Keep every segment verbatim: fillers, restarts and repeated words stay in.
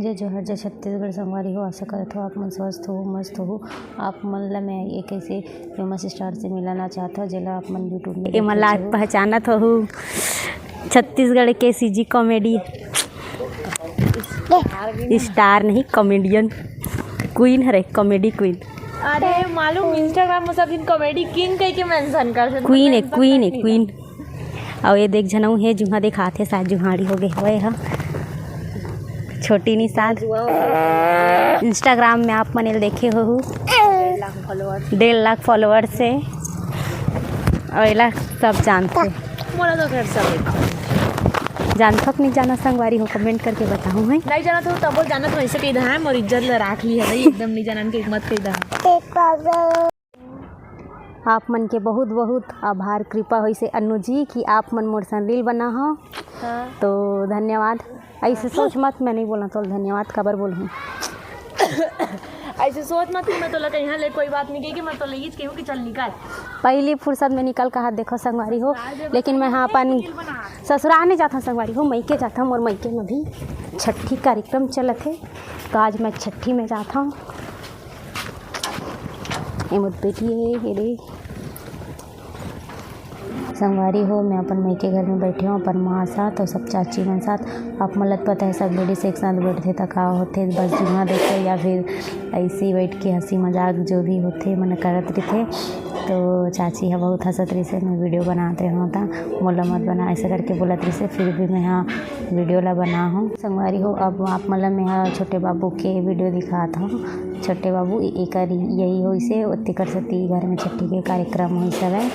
जय जोहार, जय छत्तीसगढ़ संगवारी हो। आशा करत हो आप मन स्वस्थ हो, मस्त हो। आप मन ला मैं एक ऐसे फेमस स्टार से मिलाना चाहत हूँ, जेला आप मन YouTube में एमा देखे लाग हो। पहचानत हो, छत्तीसगढ़ के सीजी कॉमेडी स्टार नहीं, कॉमेडियन क्वीन हरे, कॉमेडी क्वीन। अरे मालूम, Instagram में सब दिन कॉमेडी किंग कह के मेंशन कर क्वीन है, क्वीन है, क्वीन। अउ ये देख झनऊ हे, जुहा दिखात हे, शायद जुहाड़ी हो गए हवय ह। छोटी निषाद। Instagram में आप मन एल देखे होहू, डेढ़ लाख फॉलोअर्स हे। अउ एला सब जानथे। मोला तो खैर सब जानथो कि नहीं जाना संगवारी हो, कमेंट करके बताहू है। नहीं जाना तो तबो जाना तो ऐसे कही दहा, मोर इज्जत ला राख ली है भाई, एकदम नहीं जानन के मत कही दहा। आप मन के बहुत बहुत आभार, कृपा होइसे अन्नू जी कि आप मन मोर संग रील बना हो। हाँ। तो धन्यवाद। ऐसे सोच मत, मैं नहीं बोला तो धन्यवाद, काबर बोलूँ? ऐसे सोच मत कि मैं तोला कहीं ले, कोई बात नहीं कही कि मैं तोला ये कहूँ कि चल निकल। पहली फुर्सत में निकल कहा देखो संगवारी हो, लेकिन मैं हाँ अपन ससुराल नहीं जाता संगवारी हो, मइके जाता हूँ। मोर मइके में भी छठी कार्यक्रम चलत है, तो आज मैं छठी में जाता हूँ। ये मोर बेटी है, ये रे। संगवारी हो, मैं अपन मइके घर में बैठे हूँ, अपन माँ साथ और सब चाची मन साथ। आप मन ल तो पता है, सब लेडीज एक साथ बैठथे त का होथे, बस जुआ देखथे या फिर ऐसे ही बैठ के हंसी मजाक जो भी होथे, मन करत रहिथे। तो चाची ह बहुत हंसत रहिसे, मैं वीडियो बनात रहूँ त मोला मत बना, ऐसा करके बोलत रहिसे, फिर भी मैं हा वीडियो ला बना हूँ। संगवारी हो, अब आप मन ल मैं हा छोटे बाबू के वीडियो दिखात हूँ। छोटे बाबू ए-, एकर यही होइसे, तेकर सेती घर में छट्ठी के कार्यक्रम होइस हवय।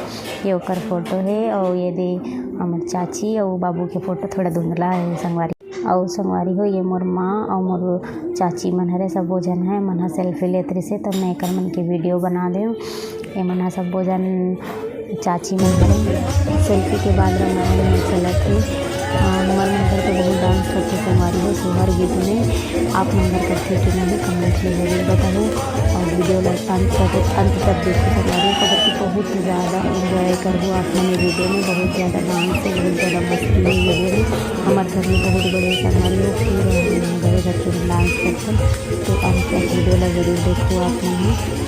ये ओकर फोटो हे, अउ ये दे हमर चाची अउ बाबू के फोटो थोड़ा धुंधला हे संगवारी। अउ संगवारी हो, ये मोर माँ अउ मोर चाची मन हरे, सबो झन हे, मन ह सेल्फी लेत रहिसे, त मैं एकर मन के वीडियो बना देव। ये मन ह सबो झन चाची मन हरे। सेल्फी के बाद रामायण में चलत हे। अ, हमर मन घर तो बहुत डांस करथे संगवारी हो, सोहर गीत में। आप मन घर करथे कि नहीं, कमेंट में जरूर बताओ। और वीडियो ला अंत तक, अंत तक देखो संगवारी हो, काबर कि बहुत ज़्यादा एंजॉय करबो आप मन ये वीडियो में। बहुत ज़्यादा डांस है, बहुत ज़्यादा मस्ती है ये वीडियो में। हमारे घर में बहुत बड़े संगवारी हो, फिर हम बड़े घर के डांस करते हैं। तो अंत तक वीडियो ला जरूर देखो आप मन।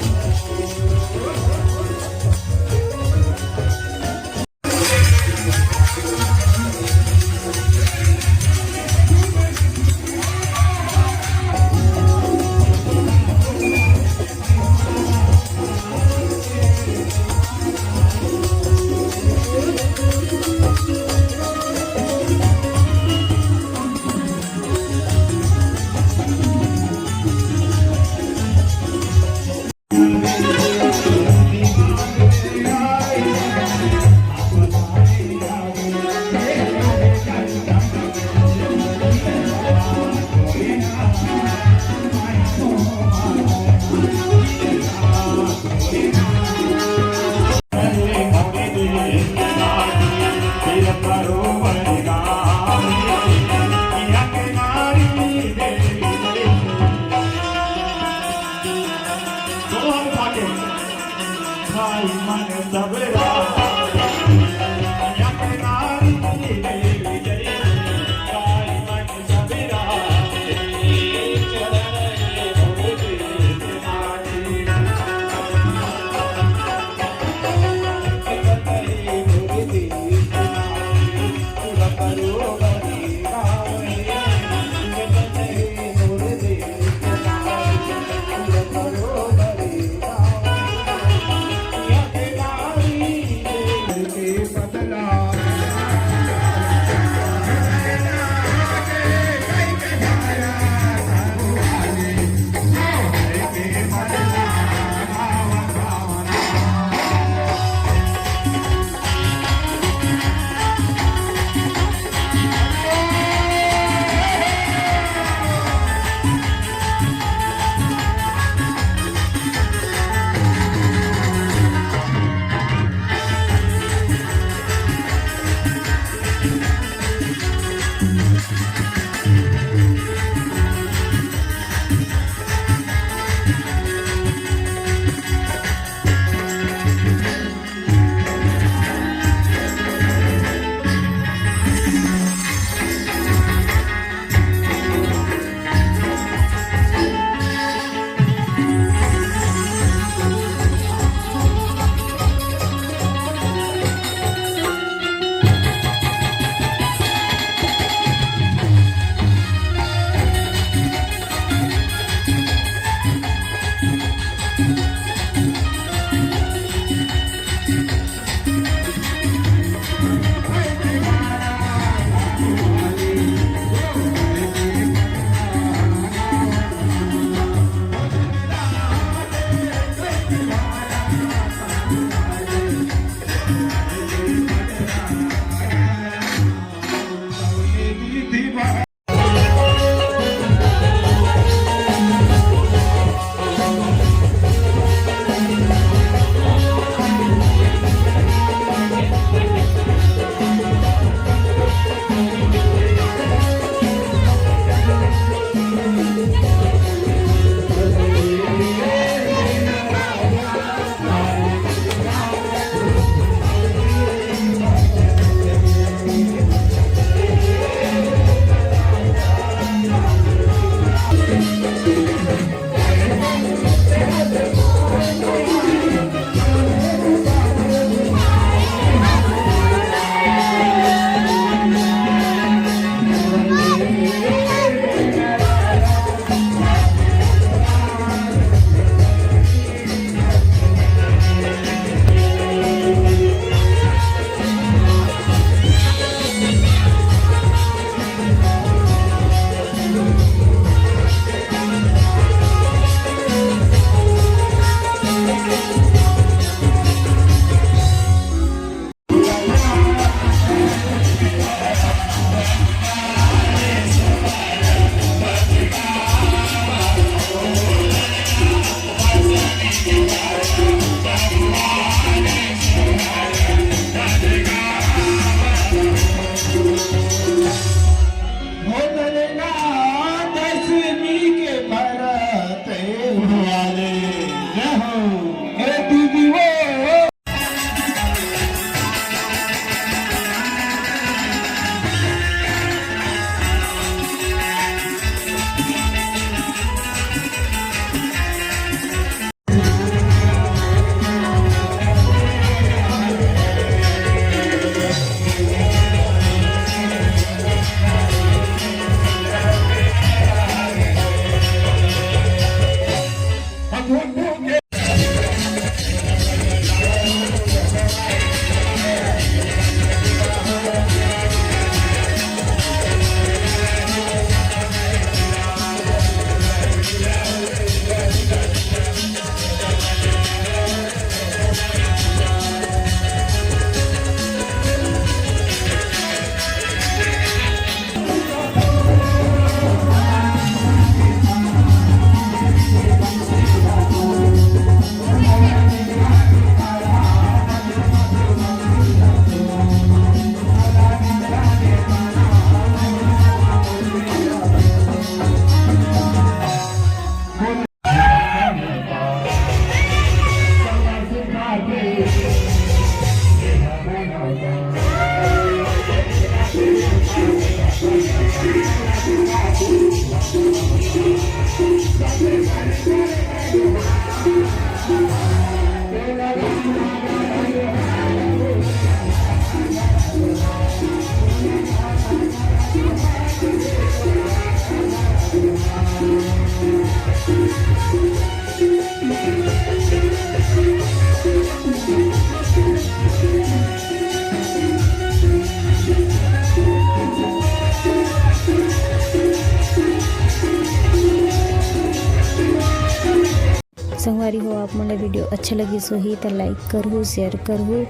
संगवारी हो, आप मन ला video अच्छा लगिस होही त like करहू, share करहू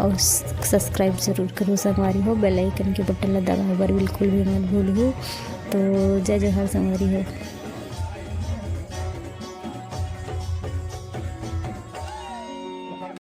और subscribe जरूर करहू। संगवारी हो, bell icon के button ला दबाए बर बिल्कुल भी मत भूलहू। तो जय जोहार संगवारी हो।